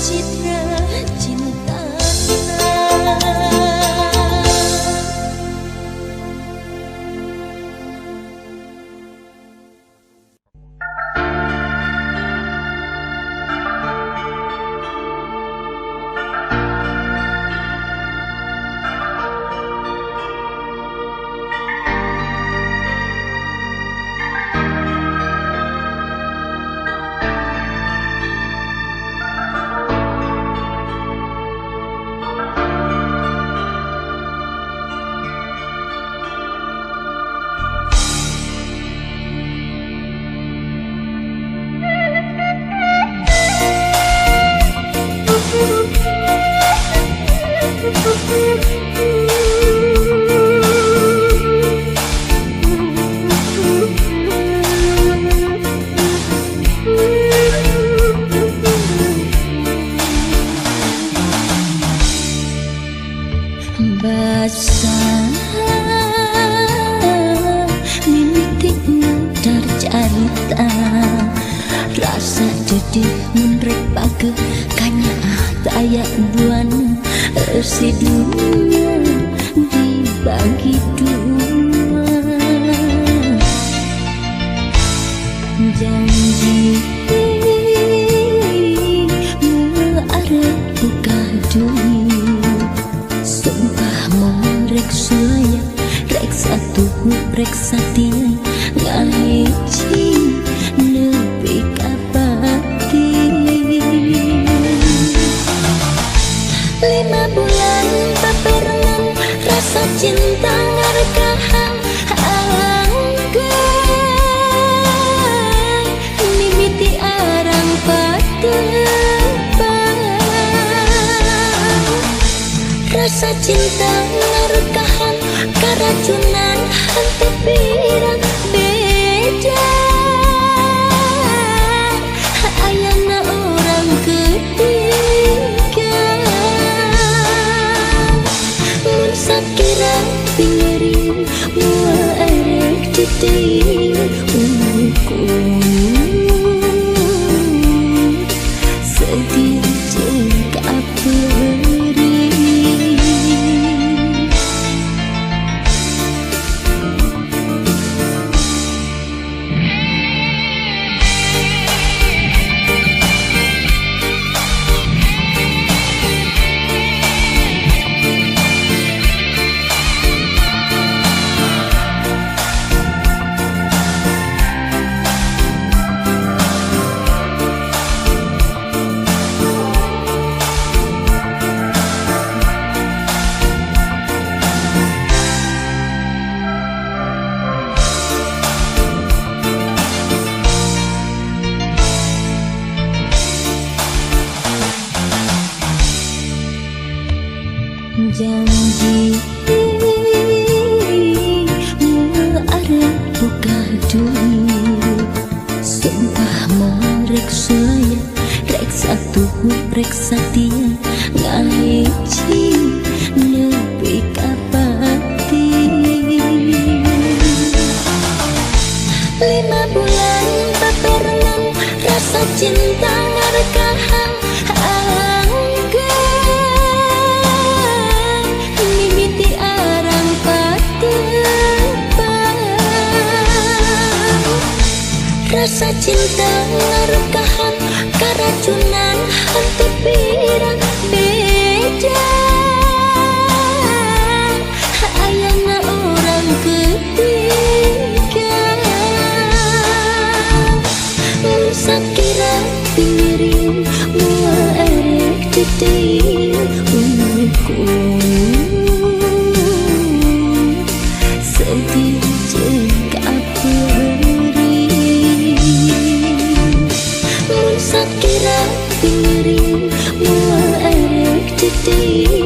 Citra cintana. Basah mimiti ngedar carita rasa dedih mun rek pake kanyaah taya buana eusi dunya dibagi dua janji moal arek buka deui sumpah moal rek sulaya rek satuhu rek satia ngahiji nepi ka pati 5 bulan paparengan rasa cinta ngarekahan alangkeun mimiti arang patepang rasa cinta ngarekahan karacunan henteu pirang beja ayana orang ketiga mun sakira pingering moal arek deui sedih jeung kapeurih. Janji moal arek buka deui sumpah moal rek sulaya rek satuhu rek satia ngahiji nepi ka pati 5 bulan paparengan rasa cinta ngarekahan rasa cinta ngarekahan karacunan henteu pirang beja ayana orang ketiga mun sakira pingering moal arek deui sedih jeung kapeurih mun sakira pingering moal arek deui.